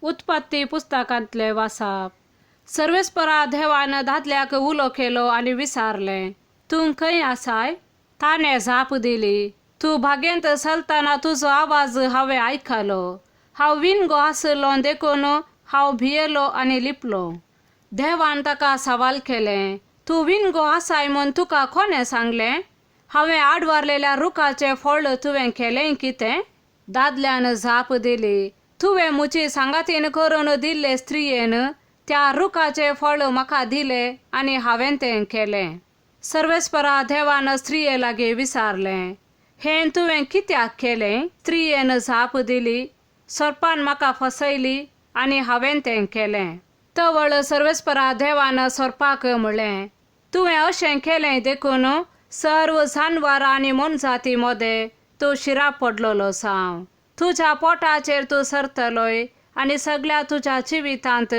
उत्पत्ती पुस्तकांतलें वाचप. सर्वेस्परा देवान दादल्याक उलो केलो आनी विचारलें, तूं खंय आसाय? ताणें जाप दिली, तूं बागेंत चलतना तुजो आवाज हांवें आयकलो. हांव विणगो आशिल्लो देखून हांव भियेलो आनी लिपलो. देवान ताका सवाल केलें, तूं विणगो आसाय म्हूण तुका कोणें सांगलें? हांवें आडवारलेल्या रुखाचें फळ तुवें केलें कितें? दादल्यान जाप दिली, तुवें म्हजी सांगातीन करून दिल्ले स्त्रियेन त्या रुखाचें फळ म्हाका दिलें आनी हांवें तें केलें. सर्वेस्परा देवान स्त्रिये लागीं विचारलें, हें तुवें कित्याक केलें? स्त्रियेन जाप दिली, सोरपान म्हाका फसयली आनी हांवें तें केलें. तवळ सर्वेस्परा देवान सोरपाक म्हणलें, तुवें अशें केलें देखून सर्व जानवरां आनी मोनजाती मदें तूं शिराप पडलेलो जावं. तुज्या पोटाचेर तूं सरतलोय आनी सगळ्या तुज्या जिवितांत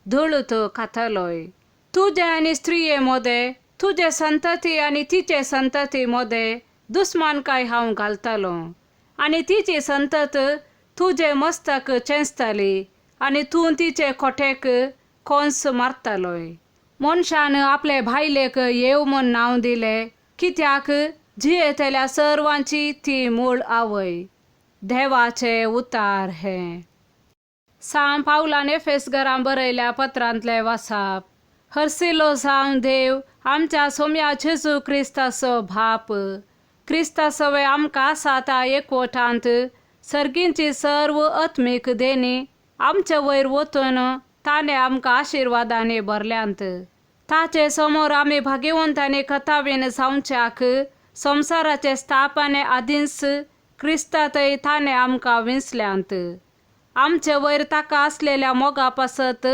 धूळ तूं खातलोय. तुजे आनी स्त्रिये मदें, तुजे संतती आनी तिचे संतती मदें दुस्मानकाय हांव घालतलो आनी तिची संतत तुजें मस्तक चेंचतली आनी तूं तिचे खोटेक कोंस मारतलोय. मनशान आपले बायलेक येव म्हूण नांव दिलें, कित्याक जियेतल्या सर्वांची ती मूळ आवय. देवाचें उतार हें. सां पावलान एफेस घरां बरयल्या पत्रांतलें वाचप. हरसिलो जावं देव आमच्या सोम्या जेजू क्रिस्ताचो बाप. क्रिस्ता सवे आमकां आसा त्या एकवटांत सर्गींची सर्व आत्मीक देणी आमचे वयर वतून ताणें आमकां आशिर्वादांनी भरल्यांत. ताचे समोर आमी भाग्यवंत आनी कथावीन जावच्याक संवसाराचे स्थापने आदींच क्रिस्तांतय ताणें आमकां विंचल्यांत. आमचे वयर ताका आसलेल्या मोगा पासत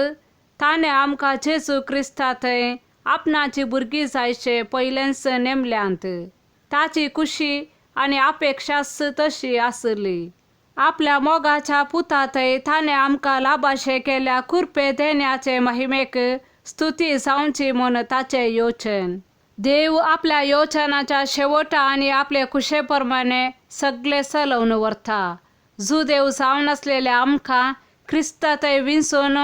ताणें आमकां जेजू क्रिस्तांतय आपणाची भुरगीं जायचे पयलेंच नेमल्यांत. ताची खुशी आनी अपेक्षाच तशी आसली. आपल्या मोगाच्या पुतांतय ताणें आमकां लाभाशें केल्या कुरपे देण्याचे महिमेक स्तुती जावची म्हूण ताचें योचन. देव आपल्या योचनाच्या शेवटा आनी आपले खुशे प्रमाणे सगळे चलोवन व्हरता. जुदेव जावन आसलेल्या आमकां क्रिस्तांतय विंचून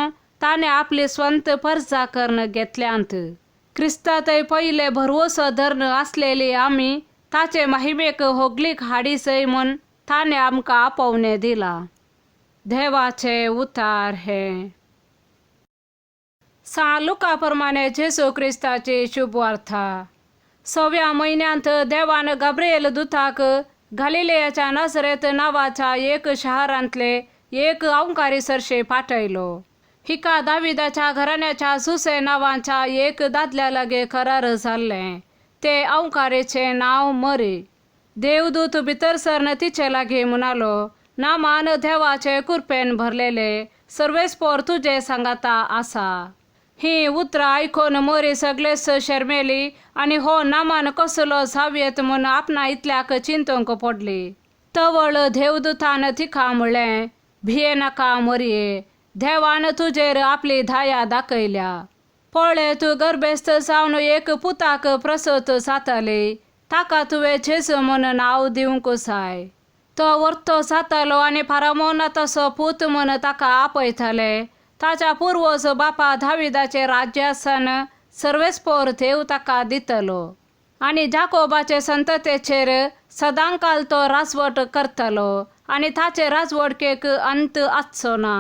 ताणें आपली स्वंत परजा करून घेतल्यांत. क्रिस्तांतय पयले भरवसो धरून आसलेली आमी ताचे महिमेक होगलीक हाडीसय म्हूण ताणें आमकां आपोवणें दिलां. देवाचें उतार हें. सां लुका प्रमाणे जेजू क्रिस्ताची शुभवार्ता. सव्या म्हयन्यांत देवान गाब्रिएल दुताक गालिलेयाच्या नाजरेत नांवाच्या एक शहरांतले एक अवकारी सरशे पाठयलो. हिका दाविदाच्या घराण्याच्या जुसे नांवाच्या एक दादल्या लागीं करार जाल्लें. ते अवकारेचें नांव मरी. देवदूत भितर सरन तिचे लागीं म्हणालो, नामान देवाचे कुरपेन भरलेले सर्वेस्पोर तुजे सांगाता आसा. ही उतरां आयकून मरी सगळेच शर्मेली आनी हो नामान कसलो जावयेत म्हूण आपणा इतल्याक चिंतूंक पडली. तवळ देवदूतान तिका म्हणलें, भियेनाका मरये, देवान तुजेर आपली दया दाखयल्या. पळय तूं गर्भेस्त जावन एक पुताक प्रसूत जातली, ताका तुवें जेजू म्हूण नांव दिवंक जाय. तो वर्तो जातलो आनी फारामोनाथाचो पूत म्हूण ताका आपयतले. ताच्या पुर्वज बापा दाविदाचें राज्यासन सर्वेस्पोर देव ताका दितलो आनी जाकोबाचे संततेचेर सदांकाल तो राजवट करतलो आनी ताचे राजवटकेक अंत आसचो ना.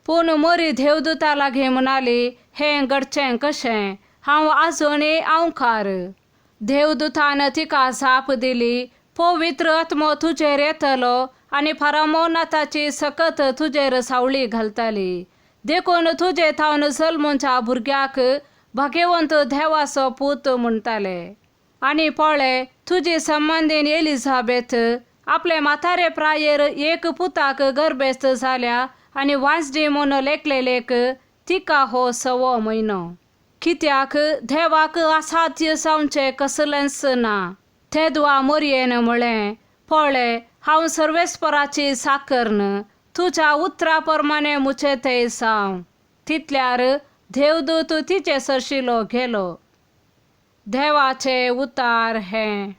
पूण मरी देवदूता लागीं म्हणाली, हें घडचें कशें? हांव आजुनूय अवकार. देवदूतान तिका जाप दिली, पवित्र आत्मो तुजेर येतलो आनी फारामोनाथाची सकत तुजेर सावळी घालतली. देखून तुजे थावन जल्मूच्या भुरग्याक भाग्यवंत देवाचो पूत म्हणटाले. आनी पळय तुजी संबंदीन एलिझाबेथ आपले म्हातारे प्रायेर एक पुताक गर्भेस्त जाल्या आनी वांजडी म्हूण लेखलेलेक तिका हो सवो म्हयनो. कित्याक देवाक असाध्य जावचें कसलेंच ना. तेदवा मोरयेन म्हळें, पळय हांव सर्वेस्पराची साकर्न, तुज्या उतरा प्रमाणे म्हजें तें जावं. तितल्यार देवदूत तिचे सरशिलो गेलो. देवाचें उतार हें.